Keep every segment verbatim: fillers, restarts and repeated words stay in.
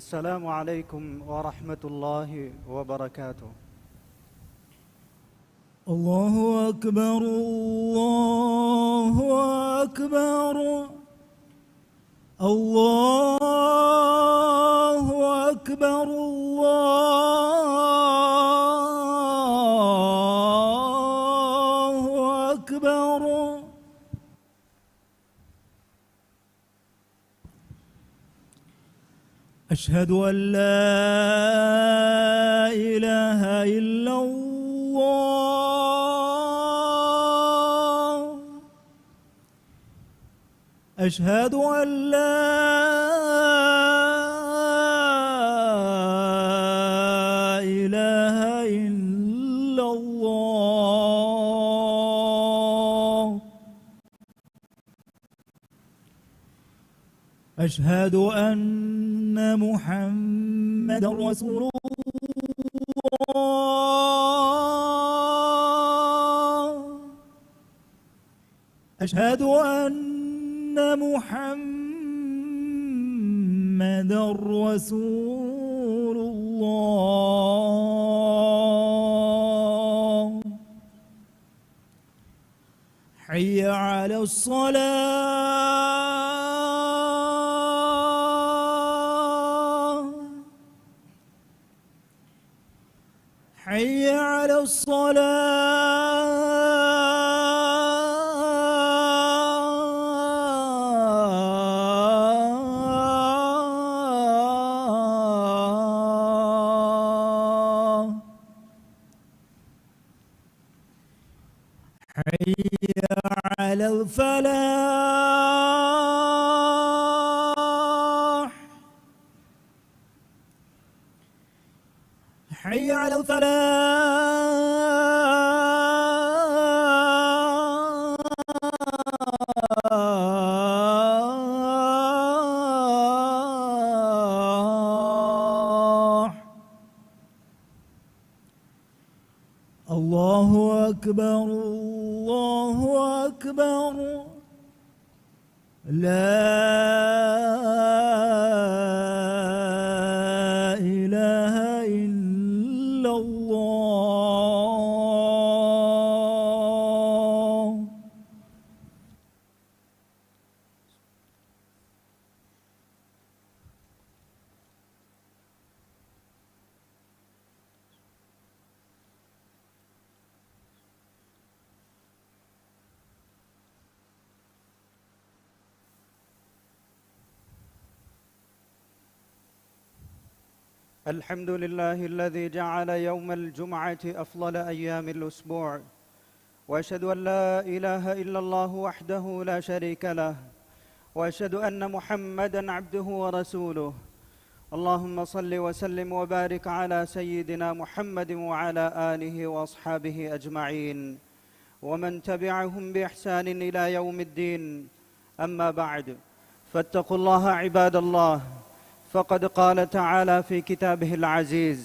السلام عليكم ورحمة الله وبركاته. الله أكبر، الله أكبر، الله أكبر، الله أكبر. أشهد أن لا إله إلا الله. أشهد أن لا إله إلا الله. أشهد أن محمدا رسول الله. أشهد أن محمدا رسول الله. حي على الصلاة. حي على الصلاة. حي على الفلاح. حي على الفلاح. الله أكبر، الله أكبر. لا إله إلا الله. الحمد لله الذي جعل يوم الجمعة أفضل أيام الأسبوع، وأشهد أن لا إله إلا الله وحده لا شريك له، وأشهد أن محمدا عبده ورسوله. اللهم صل وسلم وبارك على سيدنا محمد وعلى آله وأصحابه أجمعين، ومن تبعهم بإحسان إلى يوم الدين. أما بعد، فاتقوا الله عباد الله، فقد قال تعالى في كتابه العزيز: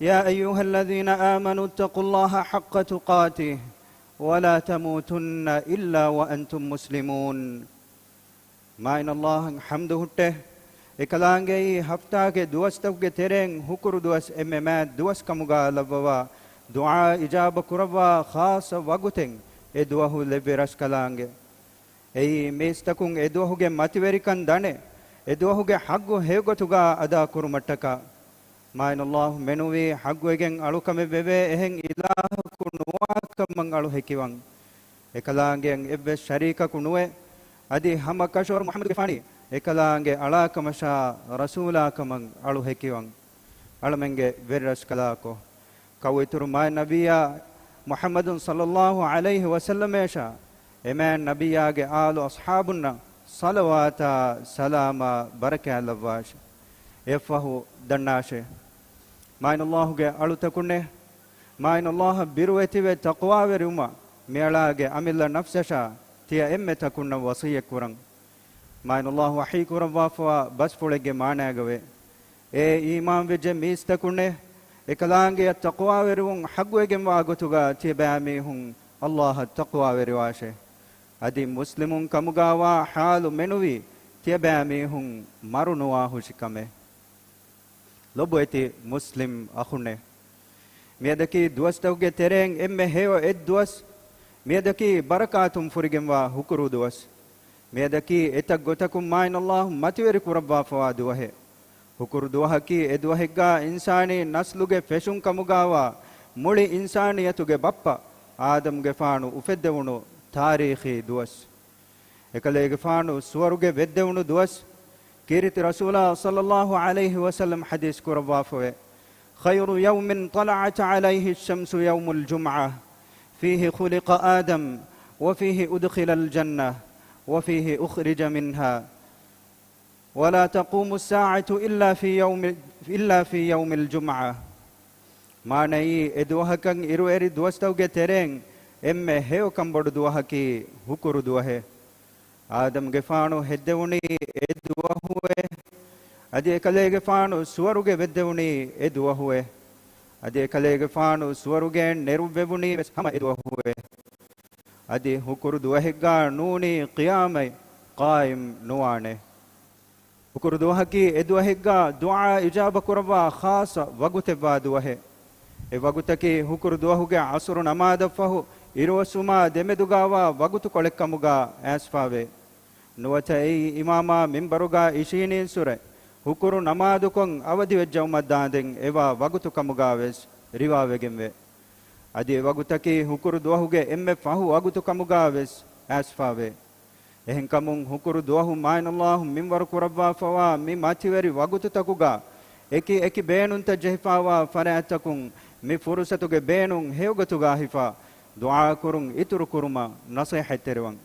يا أيها الذين آمنوا اتقوا الله حق تقاته ولا تموتن إلا وأنتم مسلمون. މާތް ﷲ އަށް ޙަމްދު ހުއްޓޭ. އެކަލާނގެއީ ހަފްތާގެ ދުވަސްތަކުގެ ތެރެއިން ހުކުރު ދުވަސް އެންމެ މާތް ދުވަސް ކަމުގައި ލައްވަވާ، ދުޢާ އިޖާބަ ކުރައްވާ ޚާއްޞަ ވަގުތެއް އެ ދުވަހު ލެއްވި ރަސްކަލާނގެ. އެއީ މީސްތަކުން އެ ދުވަހުގެ މަތިވެރިކަން ދަނެ، އެ ދުވަހުގެ ޙައްޤު ހެޔޮގޮތުގަ އަދާ ކުރުމަށްޓަކާ. މާތް ﷲ މެނުވީ ޙައްޤުވެގެން އަޅުކަމެއް ވެވޭ އެހެން އިލާހަކު ނުވާ ކަމަށް އަޅު ހެކިވަން. އެކަލާނގެއަށް އެއްވެސް ޝަރީކަކު ނުވޭ. އަދި ހަމަ ކަށަވަރު މުޙައްމަދުގެފާނީ އެކަލާނގެ އަޅާކަމަށާ ރަސޫލާކަމަށް އަޅު ހެކިވަން. އަޅަމެންގެ ވެރިރަސްކަލާކޮ. ކައު އިތުރު މާތް ނަބިއްޔާ މުޙައްމަދު ޞައްލައްލާހު ޢަލައިހި ވަސައްލަމައަށާ އެ މާތް ނަބިއްޔާގެ އާލު އަޞްޙާބުންނަށް ޞަލަވާތާ ސަލާމާ ބަރަކާތް ލައްވާށި. އެއަށްފަހު ދަންނާށޭ. މާތް ﷲ ގެ އަޅުތަކުންނޭ، މާތް ﷲ އަށް ބިރުވެތިވެ ތަޤްވާވެރިވުމަށް މިއަޅާގެ އަމިއްލަ ނަފްސަށާ ތިޔަ އެންމެތަކުންނަށް ވަޞިއްޔަތް ކުރަން. މާތް ﷲ ވަޙީ ކުރައްވާފަވާ ބަސްފުޅެއްގެ މާނައިގަވޭ. އޭ އީމާންވެއްޖެ މީސްތަކުންނޭ! އެކަލާނގެއަށް ތަޤްވާވެރިވުން ޙައްޤުވެގެންވާ ގޮތުގަ ތިޔަބައިމީހުން ﷲ އަށް ތަޤްވާވެރިވާށޭ. އަދި މުސްލިމުން ކަމުގައިވާ ޙާލު މެނުވީ ތިޔަބައިމީހުން މަރުނުވާ ހުށިކަމޭ. ލޮބުވެތި މުސްލިމް އަޚުންނޭ! މިއަދަކީ ދުވަސްތަކުގެ ތެރެއިން އެންމެ ހެޔޮ އެއްދުވަސް. މިއަދަކީ ބަރަކާތުން ފުރިގެންވާ ހުކުރު ދުވަސް. މިއަދަކީ އެތައް ގޮތަކުން މާތް ﷲ މަތިވެރި ކުރައްވާފަވާ ދުވަހެއް. ހުކުރު ދުވަހަކީ އެ ދުވަހެއްގާ އިންސާނީ ނަސްލުގެ ފެށުން ކަމުގާވާ މުޅި އިންސާނިއްޔަތުގެ ބައްޕަ އާދަމްގެފާނު އުފެއްދެވުނު ތާރީޚީ ދުވަސް. އެކަލޭގެފާނު ސުވަރުގެ ވެއްދެވުނު ދުވަސް. ކީރިތި ރަސޫލާ ޞައްލައްލާހު ޢަލައިހި ވަސައްލަމް ޙަދީޘް ކުރައްވާފަވޭ، خير يوم طلعت عليه الشمس يوم الجمعة، فيه خلق آدم، وفيه أدخل الجنة، وفيه أخرج منها، ولا تقوم الساعة إلا في يوم، إلا في يوم الجمعة. މާނައީ، އެ ދުވަހަކަށް އިރުއެރި ދުވަސްތަކުގެ ތެރެއިން އެންމެ ހެޔޮކަން ބޮޑު ދުވަހަކީ ހުކުރު ދުވަހެއް. އާދަމްގެފާނު ހެއްދެވުނީ އެ ދުވަހުއޭ. އަދި އެކަލޭގެފާނު ސުވަރުގެ ވެއްދެވުނީ އެ ދުވަހުއޭ. އަދި އެކަލޭގެފާނު ސުވަރުގެއިން ނެރުއްވެވުނީ ވެސް ހަމަ އެ ދުވަހުއޭ. އަދި ހުކުރު ދުވަހެއްގާ ނޫނީ ޤިޔާމަތް ޤާއިމް ނުވާނެ. ހުކުރު ދުވަހަކީ އެ ދުވަހެއްގާ ދުޢާ އިޖާބަ ކުރައްވާ ޚާއްޞަ ވަގުތެއްވާ ދުވަހެއް. އެ ވަގުތަކީ ހުކުރު ދުވަހުގެ ޢަޞުރު ނަމާދަށްފަހު އިރުއޮއްސުމާ ދެމެދުގާވާ ވަގުތުކޮޅެއްކަމުގާ އައިސްފާވޭ. ނުވަތަ އެއީ އިމާމާ މިންބަރުގާ އިށީނީންސުރެ ހުކުރު ނަމާދުކޮށް އަވަދިވެއްޖައުމަށް ދާނދެން އެވާ ވަގުތުކަމުގާވެސް ރިވާވެގެންވޭ. އަދި އެ ވަގުތަކީ ހުކުރު ދުވަހުގެ އެންމެ ފަހު ވަގުތުކަމުގާވެސް އައިސްފާވޭ. އެހެންކަމުން ހުކުރު ދުވަހު މާތް ﷲ މިންވަރު ކުރައްވާފަވާ މި މަތިވެރި ވަގުތުތަކުގާ އެކި އެކި ބޭނުންތައް ޖެހިފާވާ ފަރާތްތަކުން މި ފުރުޞަތުގެ ބޭނުން ހެޔޮގޮތުގާ ހިފާ ދުޢާކުރުން އިތުރުކުރުމަށް ނަޞޭޙަތްތެރިވަން.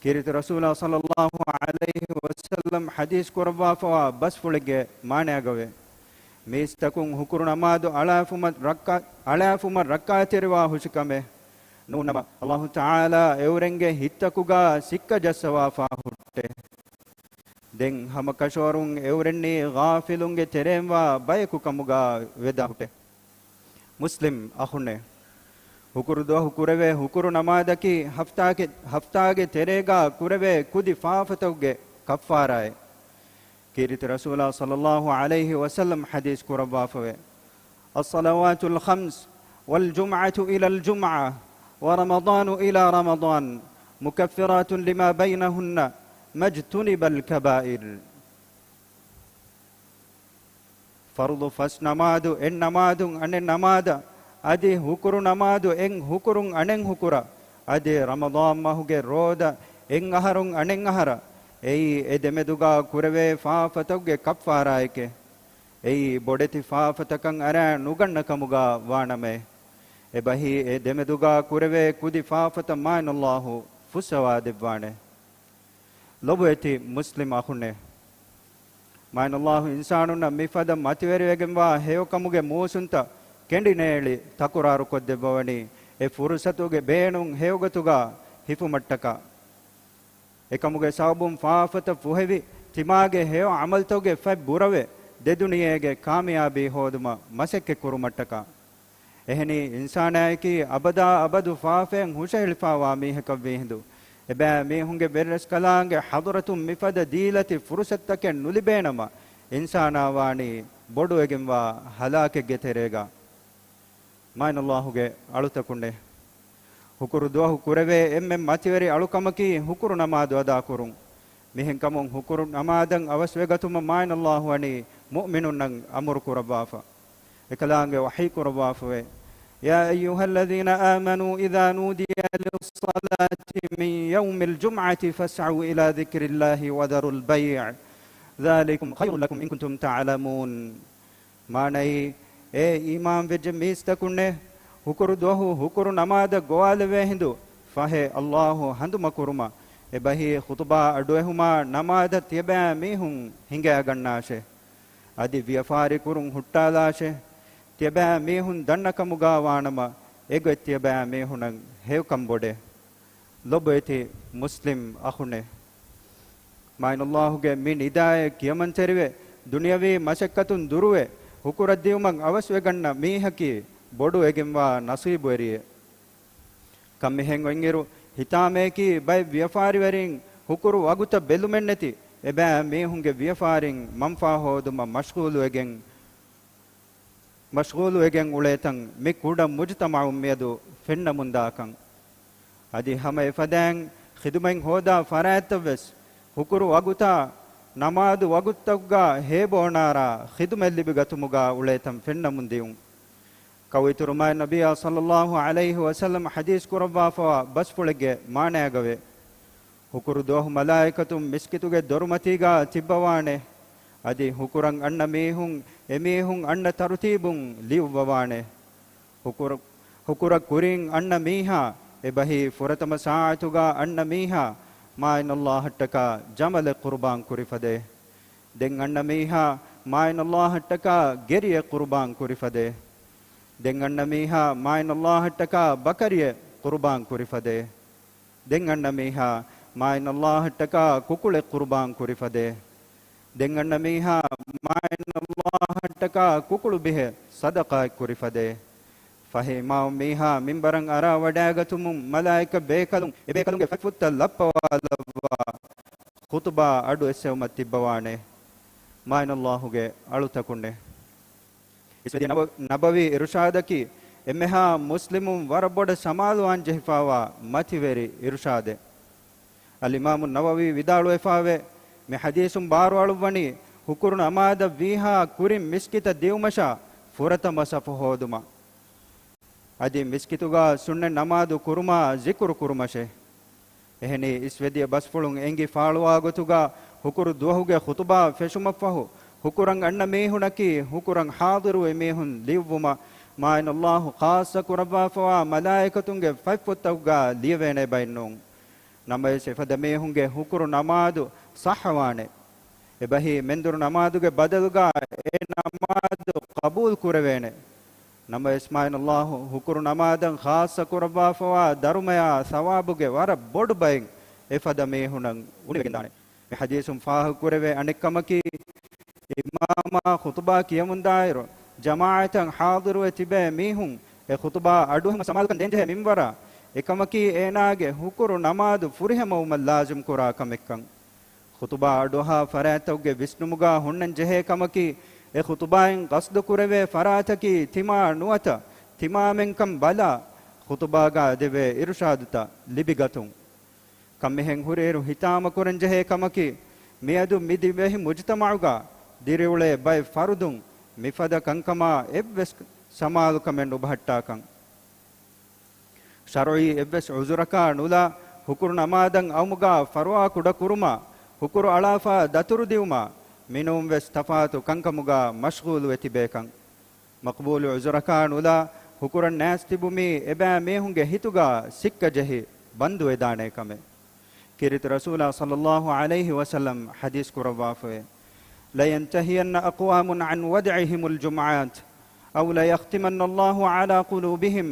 ކީރިތި ރަސޫލާ ޞައްލައްލާހު ޢަލައިހި ވަސައްލަމް ޙަދީޘް ކުރައްވާފަވާ ބަސްފުޅެއްގެ މާނައަކަށްވޭ. މީސްތަކުން ހުކުރު ނަމާދު އަޅާފުމަށް ރައްކާ، އަޅާފުމަށް ރައްކާތެރިވާ ހުށިކަމެއް ނޫންނަމަ، ﷲ ތަޢާލާ އެއުރެންގެ ހިތްތަކުގާ ސިއްކަ ޖައްސަވާފާ ހުއްޓޭ. ދެން ހަމަކަށަވަރުން އެއުރެންނީ ޣާފިލުންގެ ތެރެއިންވާ ބަޔަކު ކަމުގާ ވެދާ ހުއްޓޭ. މުސްލިމް އަޚުންނޭ! ހުކުރު ދުވަހު ކުރެވޭ ހުކުރު ނަމާދަކީ ހަފްތާގެ، ހަފްތާގެ ތެރޭގާ ކުރެވޭ ކުދި ފާފަތަކުގެ ކައްފާރާއެއް. ކީރިތި ރަސޫލާ ޞައްލައްލާހު ޢަލައިހި ވަސައްލަމް ޙަދީޘް ކުރައްވާފަވޭ، الصلوات الخمس والجمعة إلى الجمعة ورمضان إلى رمضان مكفرات لما بينهن ما اجتنب الكبائر. ފަރުޟު ފަސް ނަމާދު އެއް ނަމާދުން އަނެއް ނަމާދަށް، އަދި ހުކުރު ނަމާދު އެއް ހުކުރުން އަނެއް ހުކުރަށް، އަދި ރަމަޟާން މަހުގެ ރޯދަ އެއް އަހަރުން އަނެއް އަހަރަށް، އެއީ އެ ދެމެދުގާ ކުރެވޭ ފާފަތަކުގެ ކައްފާރާއެކޭ. އެއީ ބޮޑެތި ފާފަތަކަށް އަރާ ނުގަންނަ ކަމުގާ ވާނަމޭ. އެބަހީ އެ ދެމެދުގާ ކުރެވޭ ކުދި ފާފަތައް މާތް ﷲ ފުއްސަވާ ދެއްވާނެ. ލޮބުވެތި މުސްލިމް އަޚުންނޭ! މާތް ﷲ އިންސާނުންނަށް މިފަދަ މަތިވެރިވެގެންވާ ހެޔޮކަމުގެ މޫސުންތައް ކެނޑިނޭޅި ތަކުރާރުކޮށްދެއްވަވަނީ، އެ ފުރުޞަތުގެ ބޭނުން ހެޔޮގޮތުގާ ހިފުމަށްޓަކާ. އެކަމުގެ ސަބަބުން ފާފަތައް ފުހެވި، ތިމާގެ ހެޔޮ ޢަމަލުތަކުގެ ފަތް ބުރަވެ، ދެދުނިޔޭގެ ކާމިޔާބީ ހޯދުމަށް މަސައްކަތް ކުރުމަށްޓަކާ. އެހެނީ، އިންސާނާއަކީ އަބަދާ އަބަދު ފާފައިން ހުށަހެޅިފާވާ މީހަކަށްވީ ހިނދު، އެބައިމީހުންގެ ވެރިރަސްކަލާނގެ ޙަޟްރަތުން މިފަދަ ދީލަތި ފުރުޞަތުތަކެއް ނުލިބޭނަމަ، އިންސާނާ ވާނީ ބޮޑުވެގެންވާ ހަލާކެއްގެ ތެރޭގަ. މާތް ﷲ ގެ އަޅުތަކުންނޭ! ހުކުރު ދުވަހު ކުރެވޭ އެންމެ މަތިވެރި އަޅުކަމަކީ ހުކުރު ނަމާދު އަދާކުރުން. މިހެންކަމުން ހުކުރު ނަމާދަށް އަވަސްވެގަތުމަށް މާތް ﷲ ވަނީ މުއުމިނުންނަށް އަމުރު ކުރައްވާފަ. އެކަލާނގެ ވަޙީ ކުރައްވާފަވޭ، يا أيها الذين آمنوا إذا نودي للصلاة من يوم الجمعة فاسعوا إلى ذكر الله وذروا البيع ذلكم خير لكم إن كنتم تعلمون. މާނައީ، އޭ އީމާންވެއްޖެ މީސްތަކުންނޭ! ހުކުރު ދުވަހު ހުކުރު ނަމާދަށް ގޮވާލެވޭ ހިނދު، ފަހެ ﷲ ހަނދުމަކުރުމަށް އެބަހީ ޚުޠުބާ އަޑުއެހުމާ ނަމާދަށް ތިޔަބައިމީހުން ހިނގައިގަންނާށޭ. އަދި ވިޔަފާރިކުރުން ހުއްޓާލާށޭ. ތިޔަބައިމީހުން ދަންނަކަމުގާ ވާނަމަ، އެގޮތް ތިޔަބައިމީހުނަށް ހެޔޮކަން ބޮޑޭ. ލޮބުވެތި މުސްލިމް އަޚުނޭ! މާތް ﷲ ގެ މި ނިދާއެއް ކިޔަމަންތެރިވެ، ދުނިޔަވީ މަސައްކަތުން ދުރުވެ، ހުކުރަށްދިޔުމަށް އަވަސްވެގަންނަ މީހަކީ ބޮޑުވެގެންވާ ނަސީބުވެރިއެއް. ކަންމިހެން އޮތްއިރު، ހިތާމަޔަކީ ބައެއް ވިޔަފާރިވެރިން ހުކުރު ވަގުތަށް ބެލުމެއްނެތި، އެބައިމީހުންގެ ވިޔަފާރިން މަންފާ ހޯދުމަށް މަޝްޣޫލުވެގެން، މަޝްޣޫލުވެގެން އުޅޭތަން މި ކުޑަ މުޖުތަމަޢުން މިއަދު ފެންނަމުންދާކަން. އަދި ހަމަ އެފަދައިން ޚިދުމަތް ހޯދާ ފަރާތްތައްވެސް ހުކުރު ވަގުތާ ނަމާދު ވަގުތުތަކުގާ ހޭބޯނާރާ ޚިދުމަތް ލިބިގަތުމުގާ އުޅޭތަން ފެންނަމުން ދިޔުން. ކައުއިތުރު މާތް ނަބިއްޔާ ޞައްލައްލާހު ޢަލައިހި ވަސައްލަމަ ޙަދީޘް ކުރައްވާފަވާ ބަސްފުޅެއްގެ މާނައިގަވޭ. ހުކުރު ދުވަހު މަލާއިކަތުން މިސްކިތުގެ ދޮރުމަތީގާ ތިއްބަވާނެ. އަދި ހުކުރަށް އަންނަ މީހުން އެމީހުން އަންނަ ތަރުތީބުން ލިޔުއްވަވާނެ. ހުކުރު، ހުކުރަށް ކުރިން އަންނަ މީހާ އެބަހީ ފުރަތަމަ ސާޢަތުގާ އަންނަ މީހާ މާތް ﷲ އަށްޓަކާ ޖަމަލެއް ޤުރުބާން ކުރިފަދޭ. ދެން އަންނަ މީހާ މާތް ﷲ އަށްޓަކާ ގެރިއެއް ޤުރުބާން ކުރިފަދޭ. ދެން އަންނަ މީހާ މާތް ﷲ އަށްޓަކާ ބަކަރިއެއް ޤުރުބާން ކުރިފަދޭ. ދެން އަންނަ މީހާ މާތް ﷲ އަށްޓަކާ ކުކުޅެއް ޤުރުބާން ކުރިފަދޭ. ދެން އަންނަ މީހާ މާތް ﷲ އަށްޓަކާ ކުކުޅު ބިހެއް ޞަދަޤާތް ކުރިފަދޭ. ފަހެ އިމާމު މީހާ މިންބަރަށް އަރާ ވަޑައިގަތުމުން މަލާއިކަ ބޭކަލުން އެބޭކަލުންގެ ފަތްފުށްތައް ލައްޕަވާލައްވާ ޚުޠުބާ އަޑު އެއްސެވުމަށް ތިއްބަވާނެ. މާތް ﷲ ގެ އަޅުތަކުންނޭ. އިސްވެދިޔަ ނަބަ-، ނަބަވީ އިރުޝާދަކީ އެންމެހާ މުސްލިމުން ވަރަށް ބޮޑަށް ސަމާލުވާން ޖެހިފާވާ މަތިވެރި އިރުޝާދެއް. އަލްއިމާމު ނަވަވީ ވިދާޅުވެފާވޭ، މި ޙަދީޘުން ބާރުއަޅުއްވަނީ ހުކުރު ނަމާދަށް ވީހާ ކުރިން މިސްކިތަށް ދިޔުމަށާ ފުރަތަމަ ސަފު ހޯދުމަށް. އަދި މިސްކިތުގާ ސުންނަތް ނަމާދު ކުރުމާ ޒިކުރު ކުރުމަށޭ. އެހެނީ، އިސްވެދިޔަ ބަސްފުޅުން އެނގި ފާޅުވާ ގޮތުގާ ހުކުރު ދުވަހުގެ ޚުޠުބާ ފެށުމަށްފަހު، ހުކުރަށް އަންނަ މީހުނަކީ ހުކުރަށް ޙާޟިރުވި މީހުން ލިޔުއްވުމަށް މާތް ﷲ ޚާއްޞަ ކުރައްވާފަވާ މަލާއިކަތުންގެ ފަތްފުށްތަކުގާ ލިޔެވޭނެ ބައެއް ނޫން. ނަމަވެސް އެފަދަ މީހުންގެ ހުކުރު ނަމާދު ޞައްޙަވާނެ. އެބަހީ މެންދުރު ނަމާދުގެ ބަދަލުގާ އެ ނަމާދު ޤަބޫލު ކުރެވޭނެ. ނަމަވެސް މާތް ﷲ ހުކުރު ނަމާދަށް ޚާއްޞަ ކުރައްވާފަވާ ދަރުމަޔާ ސަވާބުގެ ވަރަށް ބޮޑު ބައެއް އެފަދަ މީހުނަށް އުނިވެގެންދާނެ. މި ޙަދީޘުން ފާހަގަކުރެވޭ އަނެއް ކަމަކީ، އިމާމާ ޚުޠުބާ ކިޔަމުންދާއިރު، ޖަމާޢަތަށް ޙާޟިރުވެ ތިބޭ މީހުން އެ ޚުޠުބާ އަޑުއެހުމަށް ސަމާލުކަން ދޭންޖެހޭ މިންވަރާ، އެކަމަކީ އޭނާގެ ހުކުރު ނަމާދު ފުރިހަމަވުމަށް ލާޒިމް ކުރާ ކަމެއްކަން. ޚުޠުބާ އަޑުއަހާ ފަރާތްތަކުގެ ވިސްނުމުގާ ހުންނަން ޖެހޭ ކަމަކީ، އެ ޚުޠުބާއިން ޤަޞްދު ކުރެވޭ ފަރާތަކީ ތިމާ ނުވަތަ ތިމާމެންކަން ބަލާ، ޚުޠުބާގާ ދެވޭ އިރުޝާދުތައް ލިބިގަތުން. ކަންމިހެން ހުރިއިރު ހިތާމަކުރަންޖެހޭ ކަމަކީ، މިއަދު މި ދިވެހި މުޖުތަމަޢުގާ ދިރިއުޅޭ ބައެއް ފަރުދުން މިފަދަ ކަންކަމާ އެއްވެސް ސަމާލުކަމެއް ނުބަހައްޓާކަން. ޝަރުޢީ އެއްވެސް ޢުޛުރަކާ ނުލާ، ހުކުރު ނަމާދަށް އައުމުގާ ފަރުވާ ކުޑަކުރުމާ، ހުކުރު އަޅާފާ ދަތުރުދިއުމާ، މިނޫންވެސް ތަފާތު ކަންކަމުގާ މަޝްޣޫލުވެ ތިބޭކަން. މަޤްބޫލު ޢުޛުރަކާ ނުލާ، ހުކުރަށް ނާސް ތިބުމީ އެބައިމީހުންގެ ހިތުގާ ސިއްކަ ޖެހި ބަންދުވެދާނޭ ކަމެއް. ކީރިތި ރަސޫލާ ޞައްލައްލާހު ޢަލައިހި ވަސައްލަމް ޙަދީޘް ކުރައްވާފައޭ، لينتهين أقوام عن ودعهم الجمعات أو ليختمن الله على قلوبهم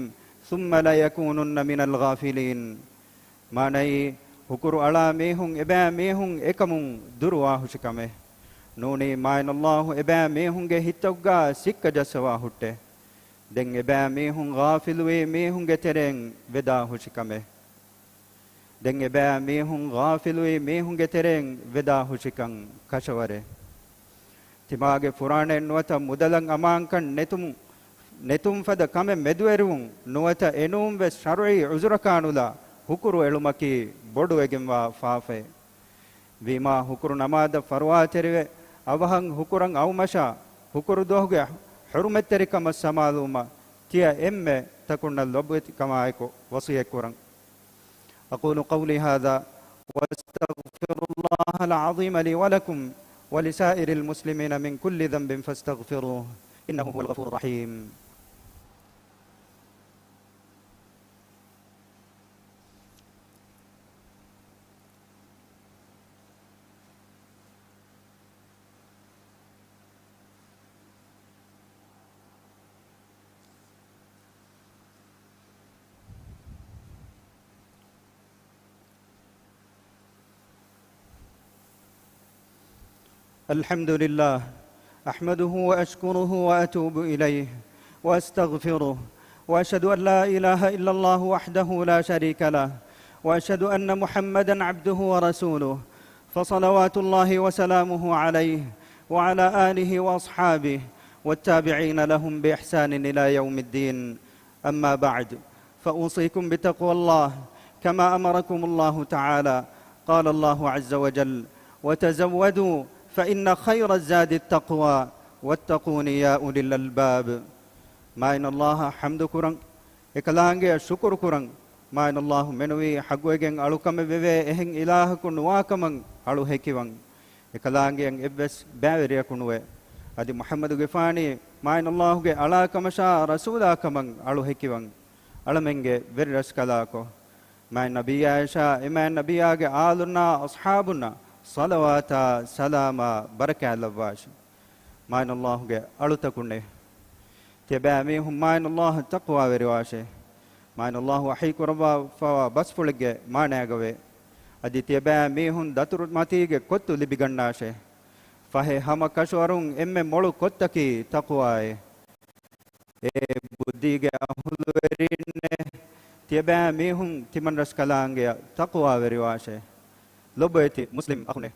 ثم ليكونن من الغافلين. މާނައީ، ހުކުރު އަޅާ މީހުން އެބައިމީހުން އެކަމުން ދުރުވާހުށި ކަމެއް. ނޫނީ މާތް ﷲ އެބައިމީހުންގެ ހިތަށްގާ ސިއްކަ ޖައްސަވާ ހުއްޓެ. ދެން އެބައިމީހުން ޣާފިލުވީ މީހުންގެ ތެރެއިން ވެދާހުށި ކަމެއް. ދެން އެބައިމީހުން ޣާފިލުވީ މީހުންގެ ތެރެއިން ވެދާހުށިކަން ކަށަވަރެއް. ތިމާގެ ފުރާނައެއް ނުވަތަ މުދަލަށް އަމާންކަން ނެތުމު، ނެތުން ފަދަ ކަމެއް މެދުވެރިވުން ނުވަތަ އެނޫން ވެސް ޝަރުޢީ ޢުޛުރަކާ ނުލާ ހުކުރު އެޅުމަކީ ބޮޑުވެގެންވާ ފާފައެއް. ވީމާ ހުކުރު ނަމާދަށް ފަރުވާތެރިވެ، އަވަހަށް ހުކުރަށް އައުމަށާ، ހުކުރު ދުވަހުގެ ޙުރުމަތްތެރިކަމަށް ސަމާލުވުމަށް ތިޔަ އެންމެ ތަކުންނަށް ލޮބުވެތިކަމާއެކު ވަޞިއްޔަތް ކުރަން. أقول قولي هذا وأستغفر الله العظيم لي ولكم ولسائر المسلمين من كل ذنب فاستغفروه إنه هو الغفور الرحيم. الحمد لله، أحمده وأشكره وأتوب إليه وأستغفره، وأشهد أن لا إله إلا الله وحده لا شريك له، وأشهد أن محمدا عبده ورسوله، فصلوات الله وسلامه عليه وعلى آله وأصحابه والتابعين لهم بإحسان إلى يوم الدين. أما بعد، فأوصيكم بتقوى الله كما أمركم الله تعالى. قال الله عز وجل: وتزودوا فإن خير الزاد التقوى واتقون يا أولي الألباب. މާތް ﷲ އަށް ޙަމްދު ކުރަން، އެކަލާނގެއަށް ޝުކުރު ކުރަން. މާތް ﷲ މެނުވީ ޙައްޤުވެގެން އަޅުކަމެއް ވެވޭ އެހެން އިލާހަކު ނުވާކަމަށް އަޅު ހެކިވަން. އެކަލާނގެއަށް އެއްވެސް ބައިވެރިޔަކު ނުވޭ. އަދި މުޙައްމަދުގެފާނީ މާތް ﷲ ގެ އަޅާކަމަށާ ރަސޫލާކަމަށް އަޅު ހެކިވަން. އަޅަމެންގެ ވެރިރަސްކަލާކޮ، މާތް ނަބިއްޔާއަށާ އެ މާތް ނަބިއްޔާގެ އާލުންނާ އަޞްޙާބުންނަށް ޞަލަވާތާ ސަލާމާ ބަރަކާތް ލައްވާށި. މާތް ﷲ ގެ އަޅުތަކުންނޭ. ތިޔަބައިމީހުން މާތް ﷲ އަށް ތަޤްވާވެރިވާށޭ. މާތް ﷲ ވަޙީ ކުރައްވާފަވާ ބަސްފުޅެއްގެ މާނައިގަވޭ. އަދި ތިޔަބައިމީހުން ދަތުރުމަތީގެ ކޮއްތު ލިބިގަންނާށޭ. ފަހެ ހަމަ ކަށަވަރުން އެންމެ މޮޅު ކޮއްތަކީ ތަޤްވާއޭ. އޭ ބުއްދީގެ އަހުލުވެރިންނޭ! ތިޔަބައިމީހުން ތިމަންރަސްކަލާނގެއަށް ތަޤްވާވެރިވާށޭ. ލޮބުވެތި މުސްލިމް އަޚުންނޭ!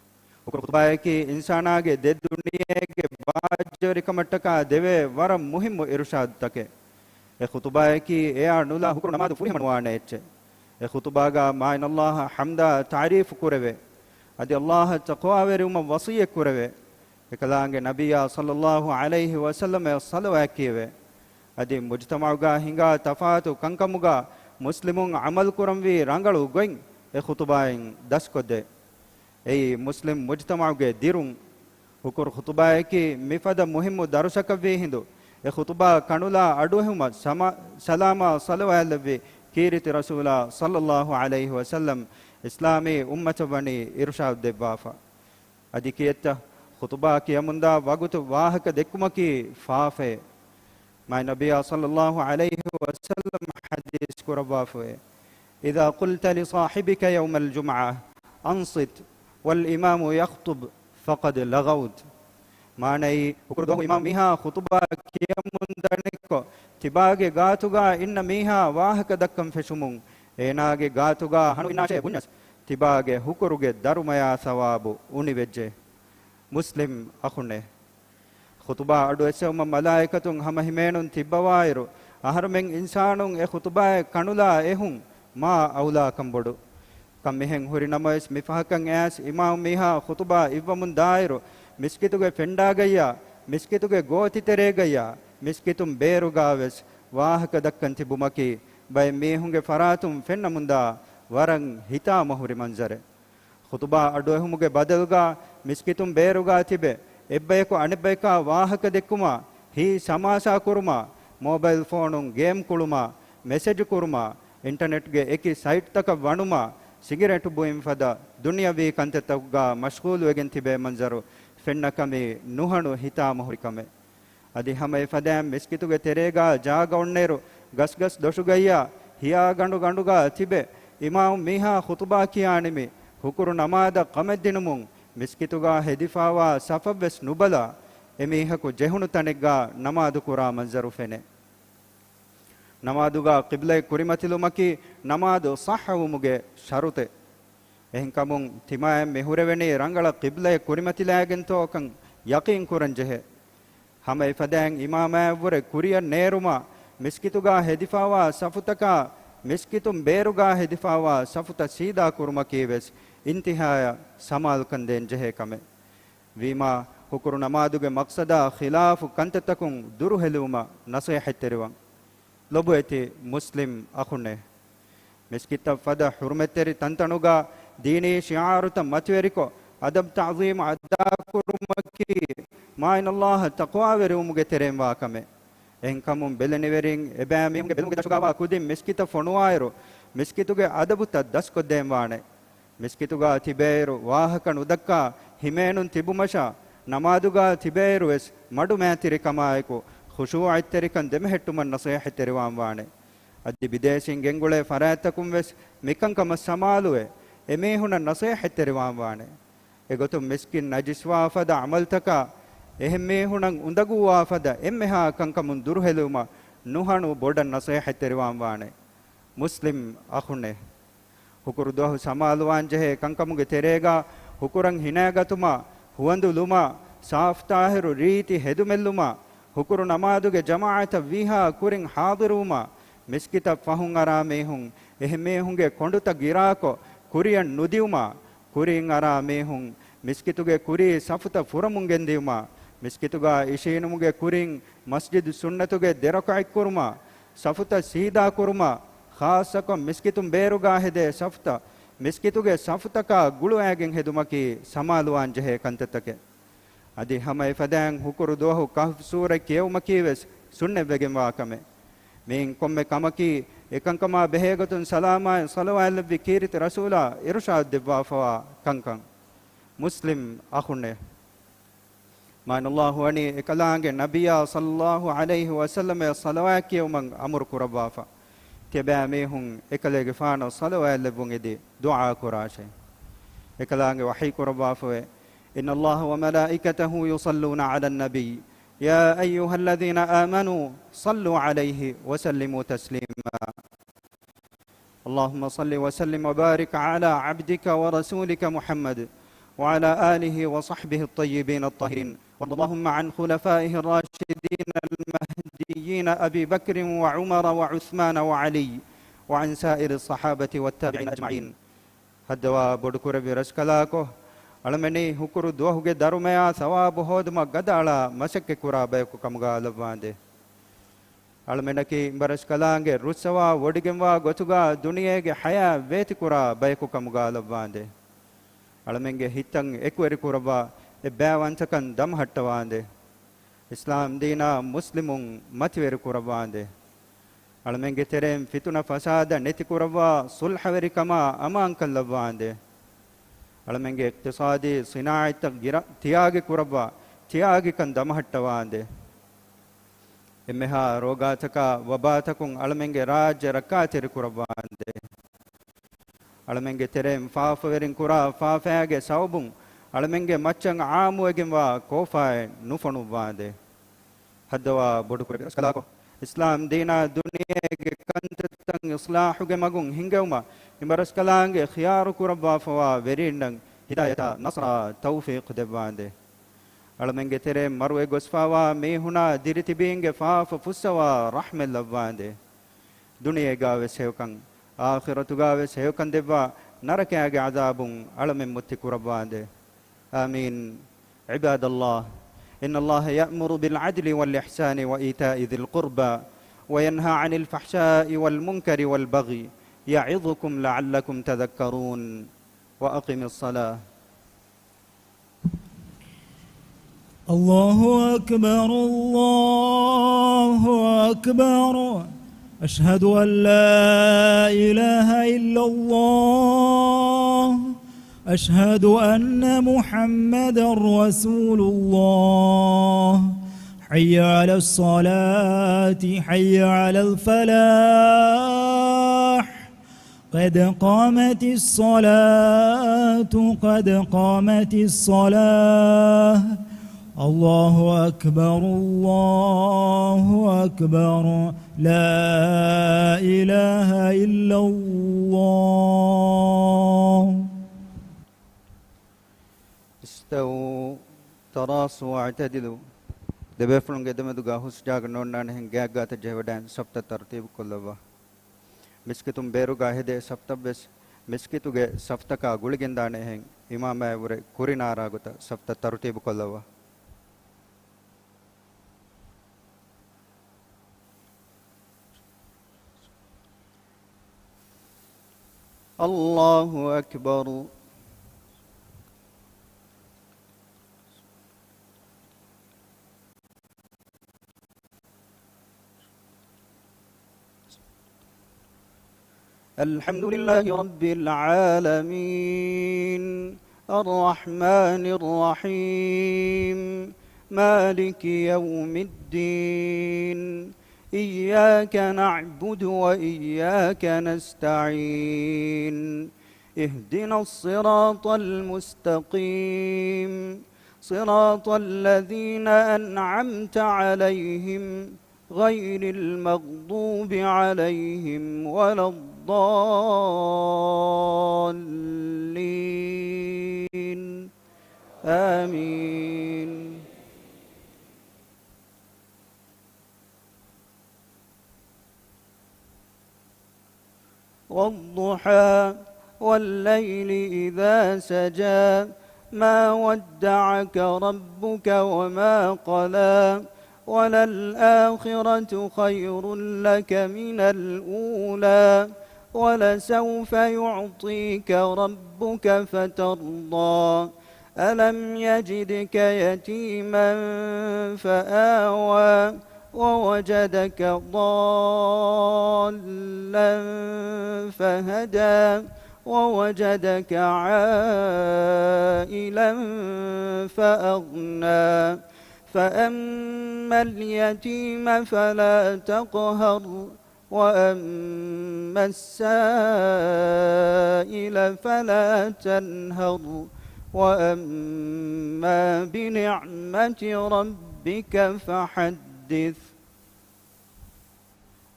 ހުކުރު ޚުޠުބާއަކީ އިންސާނާގެ ދެ ދުނިޔޭގެ ބާއްޖަވެރިކަމަށްޓަކާ ދެވޭ ވަރަށް މުހިއްމު އިރުޝާދުތަކެއް. އެ ޚުޠުބާއަކީ އެއާ ނުލާ ހުކުރު ނަމާދު ފުރިހަމަނުވާނެ އެއްޗެއް. އެ ޚުޠުބާގާ މާތް ﷲ އަށް ޙަމްދާ ތަޢުރީފު ކުރެވޭ. އަދި ﷲ އަށް ތަޤްވާވެރިވުމަށް ވަޞިއްޔަތް ކުރެވޭ. އެކަލާނގެ ނަބިއްޔާ ޞައްލައްލާހު ޢަލައިހި ވަސައްލަމަށް ޞަލަވާތް ކިޔެވޭ. އަދި މުޖުތަމަޢުގާ ހިނގާ ތަފާތު ކަންކަމުގާ މުސްލިމުން ޢަމަލުކުރަންވީ ރަނގަޅު ގޮތް އެ ޚުޠުބާއިން ދަސްކޮށްދޭ. އެއީ މުސްލިމް މުޖުތަމަޢުގެ ދިރުން. ހުކުރު ޚުޠުބާއަކީ މިފަދަ މުހިއްމު ދަރުސަކަށްވީ ހިނދު، އެ ޚުޠުބާ ކަނުލާ އަޑުއެހުމަށް ސަމާ-، ސަލާމާ ޞަލަވާތްލެއްވި ކީރިތި ރަސޫލާ ޞައްލައްލާހު ޢަލައިހި ވަސައްލަމް އިސްލާމީ އުއްމަތަށް ވަނީ އިރުޝާދު ދެއްވާފަ. އަދި ކިއެއްތަ؟ ޚުޠުބާ ކިޔަމުންދާ ވަގުތު ވާހަކަ ދެއްކުމަކީ ފާފައެއް. މާތް ނަބިއްޔާ ޞައްލައްލާހު ޢަލައިހި ވަސައްލަމް ޙަދީޘް ކުރައްވާފައޭ، إذا قلت لصاحبك يوم الجمعة أنصت والإمام يخطب فقد لغوت. މާނައީ، ހުކުރު ދުވަހު އިމާމް މީހާ ޚުޠުބާ ކިޔަމުން ދަނިކޮށް، ތިބާގެ ގާތުގާ އިންނަ މީހާ ވާހަކަ ދައްކަން ފެށުމުން، އޭނާގެ ގާތުގާ ހަނު އިންނާށޭ ބުންޏަސް، ތިބާގެ ހުކުރުގެ ދަރުމަޔާ ޘަވާބު އުނިވެއްޖެ. މުސްލިމް އަޚުންނޭ! ޚުޠުބާ އަޑު އެއްސެވުމަށް މަލާއިކަތުން ހަމަ ހިމޭނުން ތިއްބަވާއިރު، އަހަރުމެން އިންސާނުން އެ ޚުޠުބާއެއް ކަނުލާ އެހުން މާ އައުލާކަން ބޮޑު. ކަން މިހެން ހުރި ނަމަވެސް، މިފަހަކަށް އައިސް އިމާމް މީހާ ޚުޠުބާ އިއްވަމުން ދާއިރު، މިސްކިތުގެ ފެންޑާގައްޔާ، މިސްކިތުގެ ގޯތިތެރޭގައްޔާ، މިސްކިތުން ބޭރުގާވެސް ވާހަކަ ދައްކަން ތިބުމަކީ، ބައެއް މީހުންގެ ފަރާތުން ފެންނަމުންދާ ވަރަށް ހިތާމަހުރި މަންޒަރެއް. ޚުޠުބާ އަޑުއެހުމުގެ ބަދަލުގާ މިސްކިތުން ބޭރުގާ ތިބެ، އެއްބަޔަކު އަނެއްބަޔަކާ ވާހަކަ ދެއްކުމާ، ހީ ސަމާސާ ކުރުމާ، މޯބައިލް ފޯނުން ގޭމް ކުޅުމާ، މެސެޖު ކުރުމާ، އިންޓަނެޓްގެ އެކި ސައިޓްތަކަށް ވަނުމާ، ސިގިރޭޓު ބުއިން ފަދަ ދުނިޔަވީ ކަންތައްތަކުގާ މަޝްޣޫލުވެގެން ތިބޭ މަންޒަރު ފެންނަކަމީ ނުހަނު ހިތާމަހުރި ކަމެއް. އަދި ހަމަ އެފަދައިން މިސްކިތުގެ ތެރޭގާ ޖާގަ އޮންނައިރު، ގަސްގަސް ދޮށުގައްޔާ، ހިޔާގަނޑުގަނޑުގާ ތިބެ، އިމާމް މީހާ ޚުޠުބާ ކިޔާނިމި، ހުކުރު ނަމާދަށް ކަމެއްދިނުމުން، މިސްކިތުގާ ހެދިފާވާ ސަފަށްވެސް ނުބަލާ، އެމީހަކު ޖެހުނު ތަނެއްގާ ނަމާދު ކުރާ މަންޒަރު ފެނޭ. ނަމާދުގާ ޤިބްލައެއް ކުރިމަތިލުމަކީ ނަމާދު ޞައްޙަވުމުގެ ޝަރުޠެއް. އެހެންކަމުން، ތިމާއަށް މިހުރެވެނީ ރަނގަޅަށް ޤިބްލައެއް ކުރިމަތިލާގެންތޯކަން ޔަޤީން ކުރަން ޖެހޭ. ހަމަ އެފަދައިން އިމާމާއަށްވުރެ ކުރިއަށް ނޭރުމާ، މިސްކިތުގާ ހެދިފާވާ ސަފުތަކާ، މިސްކިތުން ބޭރުގާ ހެދިފާވާ ސަފުތައް ސީދާ ކުރުމަކީވެސް އިންތިހާޔަށް ސަމާލުކަން ދޭން ޖެހޭ ކަމެއް. ވީމާ، ހުކުރު ނަމާދުގެ މަޤްޞަދާ ޚިލާފު ކަންތައްތަކުން ދުރުހެލިވުމަށް ނަޞޭޙަތްތެރިވަން. ލޮބުވެތި މުސްލިމް އަޚުންނޭ! މިސްކިތަށް ފަދަ ޙުރުމަތްތެރި ތަންތަނުގާ ދީނީ ޝިޢާރުތައް މަތިވެރިކޮށް، އަދަބް ތަޢުޒީމް އަދާކުރުމަކީ، މާތް ﷲ އަށް ތަޤްވާވެރިވުމުގެ ތެރެއިން ވާ ކަމެއް. އެހެންކަމުން، ބެލެނިވެރިން އެބައިމީހުންގެ ބެލުމުގެ ދަށުގާވާ ކުދިން މިސްކިތަށް ފޮނުވާއިރު، މިސްކިތުގެ އަދަބުތައް ދަސްކޮށްދޭން ވާނެ. މިސްކިތުގާ ތިބޭއިރު، ވާހަކަ ނުދައްކާ ހިމޭނުން ތިބުމަށާ، ނަމާދުގާ ތިބޭއިރުވެސް މަޑުމައިތިރިކަމާއެކު، ޚުޝޫޢަތްތެރިކަން ދެމެހެއްޓުމަށް ނަޞޭޙަތްތެރިވާން ވާނެ. އަދި ބިދޭސީން ގެންގުޅޭ ފަރާތްތަކުން ވެސް މިކަންކަމަށް ސަމާލުވެ، އެމީހުނަށް ނަޞޭޙަތްތެރިވާން ވާނެ. އެގޮތުން މިސްކިތް ނަޖިސްވާ ފަދަ ޢަމަލްތަކާ، އެހެން މީހުނަށް އުނދަގޫވާ ފަދަ އެންމެހާ ކަންކަމުން ދުރުހެލިވުމަށް ނުހަނު ބޮޑަށް ނަޞޭޙަތްތެރިވާން ވާނެ. މުސްލިމް އަޚުންނޭ! ހުކުރު ދުވަހު ސަމާލުވާން ޖެހޭ ކަންކަމުގެ ތެރޭގާ، ހުކުރަން ހިނާގަތުމަށް، ހުވަނދުލުމަށް، ސާފުތާހިރު ރީތި ހެދުމެއްލުމަށް، ހުކުރު ނަމާދުގެ ޖަމާޢަތަށް ވީހާ ކުރިން ޙާޟިރުވުމަށް، މިސްކިތަށް ފަހުން އަރާ މީހުން، އެހެން މީހުންގެ ކޮނޑުތައް ގިރާކޮށް، ކުރިއަށް ނުދިއުމަށް، ކުރިން އަރާ މީހުން، މިސްކިތުގެ ކުރީ ސަފުތައް ފުރަމުން ގެންދިއުމަށް، މިސްކިތުގަ އިށީނުމުގެ ކުރިން މަސްޖިދު ސުންނަތުގެ ދެރަކަޢަތްކުރުމަށް، ސަފުތައް ސީދާކުރުމަށް، ޚާއްޞަކޮށް މިސްކިތުން ބޭރުގަ ހެދޭ ސަފުތައް، މިސްކިތުގެ ސަފުތަކާ ގުޅުވާގެން ހެދުމަކީ ސަމާލުވާން ޖެހޭ ކަންތައްތަކެއް. އަދި ހަމަ އެފަދައިން ހުކުރު ދުވަހު ކަހްފް ސޫރަތް ކިޔެވުމަކީވެސް ސުންނަތްވެގެންވާ ކަމެއް. މިއިން ކޮންމެ ކަމަކީ އެކަންކަމާ ބެހޭގޮތުން ސަލާމާއި ޞަލަވާތްލެއްވި ކީރިތި ރަސޫލާ އިރުޝާދު ދެއްވާފަވާ ކަންކަން. މުސްލިމް އަޚުންނޭ! މާތް ﷲ ވަނީ އެކަލާނގެ ނަބިއްޔާ ޞައްލައްލާހު ޢަލައިހި ވަސައްލަމަށް ޞަލަވާތް ކިޔެވުމަށް އަމުރު ކުރައްވާފަ. ތިޔަބައިމީހުން އެކަލޭގެފާނަށް ޞަލަވާތްލެއްވުން އެދި ދުޢާ ކުރާށޭ. އެކަލާނގެ ވަޙީ ކުރައްވާފަވޭ، إن الله وملائكته يصلون على النبي يا أيها الذين آمنوا صلوا عليه وسلموا تسليما. اللهم صل وسلم وبارك على عبدك ورسولك محمد وعلى آله وصحبه الطيبين الطاهرين، وارض اللهم عن خلفائه الراشدين المهديين أبي بكر وعمر وعثمان وعلي، وعن سائر الصحابة والتابعين أجمعين. ހައްދަވާ ބޮޑުކުރެއްވި ރަސްކަލާކޮ، އަޅަމެނީ ހުކުރު ދުވަހުގެ ދަރުމަޔާ ޘަވާބު ހޯދުމަށް ގަދައަޅާ މަސައްކަތްކުރާ ބަޔަކު ކަމުގަ ލައްވާނދޭ. އަޅަމެނަކީ އިނބަރަސްކަލާނގެ ރުއްސަވާ ވޮޑިގެންވާ ގޮތުގަ ދުނިޔޭގެ ޙަޔާތް ވޭތިކުރާ ބަޔަކު ކަމުގަ ލައްވާނދޭ. އަޅަމެންގެ ހިތަށް އެކުވެރިކުރައްވާ އެއްބައިވަންތަކަން ދަމަހައްޓަވާނދޭ. އިސްލާމް ދީނާ މުސްލިމުން މަތިވެރިކުރައްވާނދޭ. އަޅަމެންގެ ތެރެއިން ފިތުނަ ފަސާދަ ނެތިކުރައްވާ ޞުލްޙަވެރިކަމާ އަމާންކަން ލައްވާނދޭ. އަޅަމެންގެ އިޤްތިޞާދީ ޞިނާޢަތްތައް ގިރަ-، ތިޔާގި ކުރައްވާ ތިޔާގިކަން ދަމަހައްޓަވާނދޭ. އެންމެހާ ރޯގާތަކާ ވަބާތަކުން އަޅަމެންގެ ރާއްޖެ ރައްކާތެރިކުރައްވާނދޭ. އަޅަމެންގެ ތެރެއިން ފާފަވެރިން ކުރާ ފާފައިގެ ސަބަބުން އަޅަމެންގެ މައްޗަށް ޢާއްމުވެގެންވާ ކޯފާއެއް ނުފޮނުއްވާނދޭ. ހައްދަވާ ބޮޑުކުރެއްވި ރަސްކަލާކޮ، އިސްލާމް ދީނާ ދުނިޔޭގެ ކަންތައްތައް އިޞްލާޙުގެ މަގުން ހިންގެވުމަށް އިނބަރަސްކަލާނގެ ޚިޔާރު ކުރައްވާފަވާ ވެރީންނަށް ހިދާޔަތާ ނަޞްރާ ތައުފީޤު ދެއްވާނދޭ. އަޅަމެންގެ ތެރެއިން މަރުވެ ގޮސްފަވާ މީހުނާ ދިރިތިބީންގެ ފާފަ ފުއްސަވާ ރަޙްމަތް ލައްވާނދޭ. ދުނިޔޭގާވެސް ހެޔޮކަން، އާޚިރަތުގާވެސް ހެޔޮކަން ދެއްވާ، ނަރަކައިގެ ޢަޛާބުން އަޅަމެން މުއްތި ކުރައްވާނދޭ. އާމީން. عباد الله، إن الله يأمر بالعدل والإحسان وإيتاء ذي القربى وينهى عن الفحشاء والمنكر والبغي يعظكم لعلكم تذكرون. وأقم الصلاة. الله أكبر، الله أكبر. أشهد أن لا إله إلا الله. أشهد أن محمدا رسول الله. حي على الصلاة، حي على الفلاح. قد قامت الصلاة، قد قامت الصلاة. الله أكبر، الله أكبر. لا إله إلا الله. استووا، تراصوا واعتدلوا. ދެބޭފުޅުންގެ ދެމެދުގަ ހުސް ޖާގަ ނޯންނާނެހެން ގާތްގާތަށް ޖެހިވަޑައިން ސަފްތައް ތަރުތީބު ކޮށްލައްވާ. މިސްކިތުން ބޭރުގަ ހެދޭ ސަފްތައްވެސް މިސްކިތުގެ ސަފްތަކާ ގުޅިގެންދާނެހެން އިމާމާއި ވުރެ ކުރިނާރާ ގޮތަށް ސަފްތައް ތަރުތީބު ކޮށްލައްވާ. الله أكبر. الحمد لله رب العالمين، الرحمن الرحيم، مالك يوم الدين، إياك نعبد وإياك نستعين، اهدنا الصراط المستقيم، صراط الذين أنعمت عليهم، غير المغضوب عليهم ولا آمين. والضحى، والليل إذا سجى، ما ودعك ربك وما قلى، وللآخرة خير لك من الأولى، ولسوف يعطيك ربك فترضى، ألم يجدك يتيما فآوى، ووجدك ضالا فهدى، ووجدك عائلا فأغنى، فأما اليتيم فلا تقهر، وأما السائل فلا تنهر، وأما بنعمة ربك فحدث.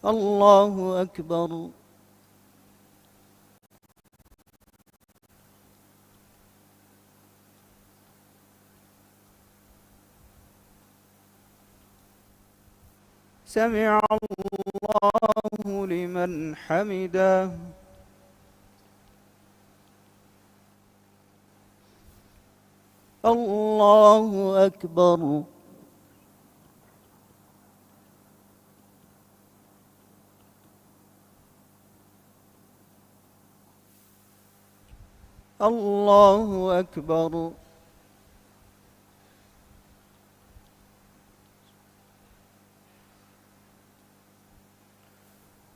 الله أكبر. سمع الله لمن حمده. الله أكبر. الله أكبر.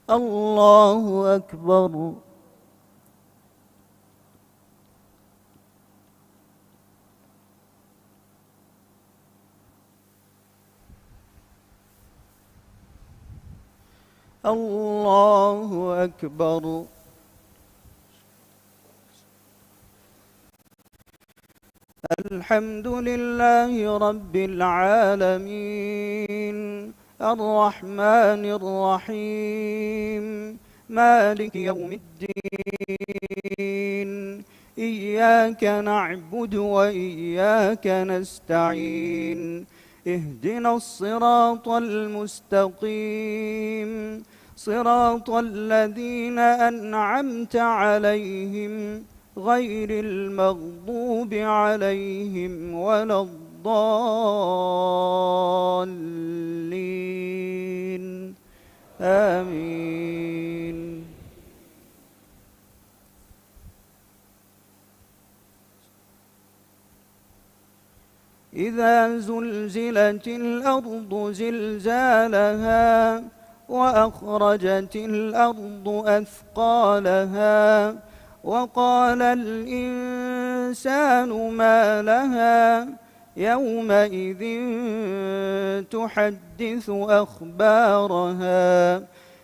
الله أكبر. الله أكبر. الحمد لله رب العالمين. الرحمن الرحيم. مالك يوم الدين. إياك نعبد وإياك نستعين. اهدنا الصراط المستقيم. صراط الذين أنعمت عليهم غير المغضوب عليهم ولا الضالين. آمين. إذا زلزلت الأرض زلزالها وأخرجت الأرض أثقالها وقال الإنسان ما لها يومئذ تحدث أخبارها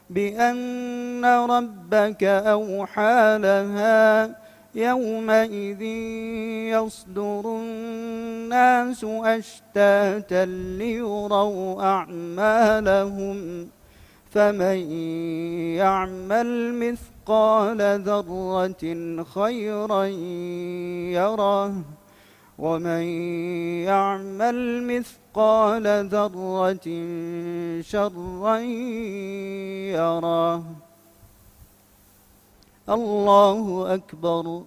بأن ربك أوحى لها يومئذ يصدر الناس أشتاتا ليروا أعمالهم فمن يعمل مثقال ذرة خيرا يره ومن يعمل مثقال ذرة شرا يره. الله أكبر.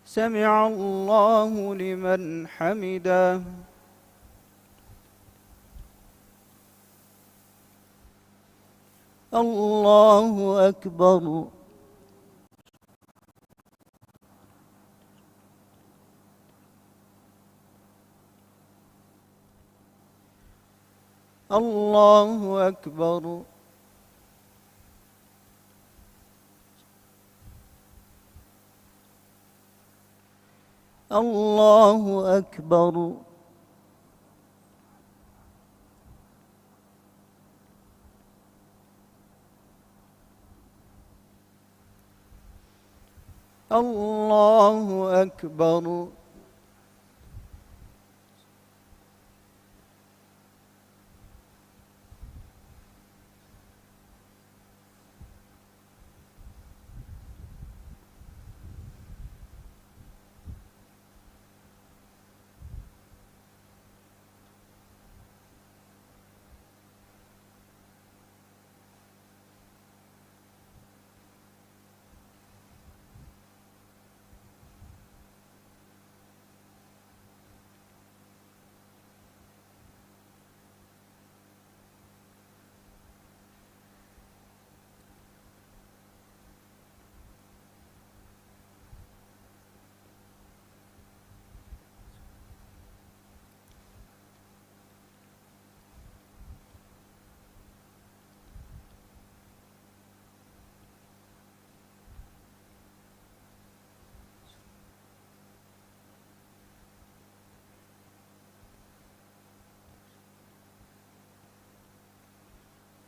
سمع الله لمن حمده. الله أكبر. الله أكبر. الله أكبر. الله أكبر.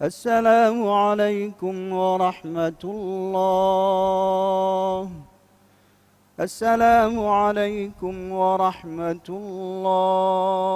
السلام عليكم ورحمة الله. السلام عليكم ورحمة الله.